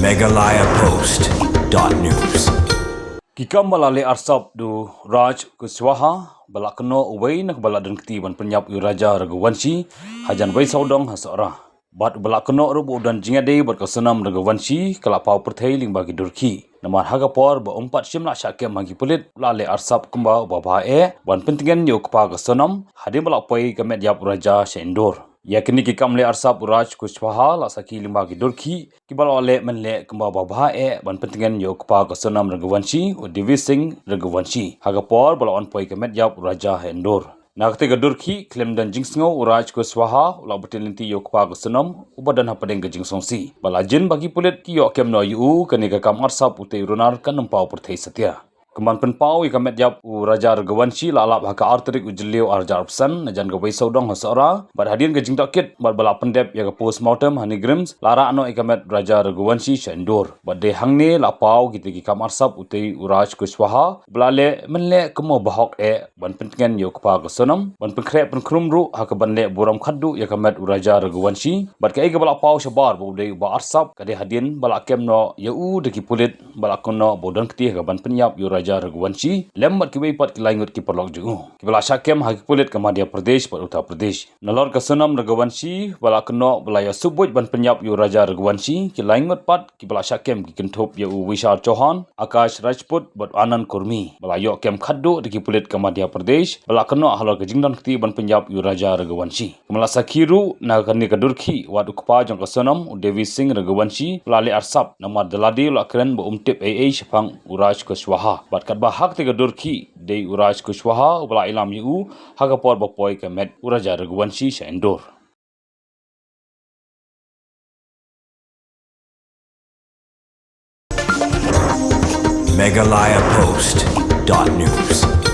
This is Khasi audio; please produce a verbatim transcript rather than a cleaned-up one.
Meghalaya Post dot news. Ki kam ba la leh arsap da u Raj Kushwaha ba la kynnoh uwei na kaba la don kti ban pynïap ïa u Raja Raghuvanshi hajan wei sawdong ha Sohra. Bad uba la kynnoh ruh ba u don jingïadei bad ka Sonam Raghuvanshi ka la paw pyrthei lyngba ki dur khih. Namar ha ka por ba um pat shym la shah kem ha ki pulit, u la leh arsap kumba uba bha eh ban pyntngen ïa u kpa ka Sonam hadien ba la poi ka met ïap u Raja sha Indore. Ïa kine ki kam leh arsap u Raj Kushwaha la sakhi lyngba ki dur khih kiba la leh mynleh kumba uba bha eh ban pyntngen ïa u kpa ka Sonam Raghuvanshi, u Devi Singh Raghuvanshi, ha ka por ba la wan poi ka met ïap u Raja ha Indore. Na katei ka dur khih, khlem don jingsngew, u Raj Kushwaha u la btin lynti ïa u kpa ka Sonam uba don hapdeng ka jingsngewsih. Ba la jin ba ki pulit ki ïoh kem noh ïa u, kane ka kam arsap utei u runar kan ym paw pyrthei satia. Kumban pynpaw ïa ka met ïap u Raja Raghuvanshi la lap ha ka ar tarik u Jylliew ar hajar arphew san, najan ka wei sawdong ha Sohra. Bad hadien ka jingtohkit bad ba la pyndep ïa ka postmortem ha NEIGRIHMS, la rah noh ïa ka met u Raja Raghuvanshi sha Indore. Bad dei hangne la paw kitei ki kam arsap utei u Raj Kushwaha ba la leh mynleh kumba uba hok eh ban pyntngen ïa u kpa ka Sonam, ban pynkhreh pynkhrum ruh ha kaban leh burom khatduh ïa ka met u Raja Raghuvanshi. Bad kaei kaba la paw shabar ba u dei uba arsap ka dei hadien ba la kem noh ïa u da ki pulit ba la kynnoh ba u don kti ha kaban pynïap ïa u Raja Raghuvanshi lem bad kiwei pat ki lai ngut ki paralok jong u kiba la shah kem ha ki pulit ka Madhya Pradesh bad Uttar Pradesh. Nalor ka Sonam Raghuvanshi ba la kynnoh ba la ïa suk buit ban pynïap ïa u Raja Raghuvanshi, ki lai ngut pat kiba la shah kem ki kynthup ïa u Vishal Chauhan, Akash Rajput bad u Anand Kurmi ba la ïoh kem khatduh da ki pulit ka Madhya Pradesh ba la kynnoh halor ka jingdon kti ban pynïap ïa u Raja Raghuvanshi. Kumba la sakhi ruh, na kane ka dur khih, wat u kpa jong ka Sonam, u Devi Singh Raghuvanshi, u la leh arsap namar da lade u la kren ba um tip ei ei shaphang u Raj Kushwaha. Bad katba ha katei ka dur khih dei u Raj Kushwaha uba la ïalam ïa u ha ka por ba poi ka met u Raja Raghuvanshi sha Indore. Meghalaya Post dot news.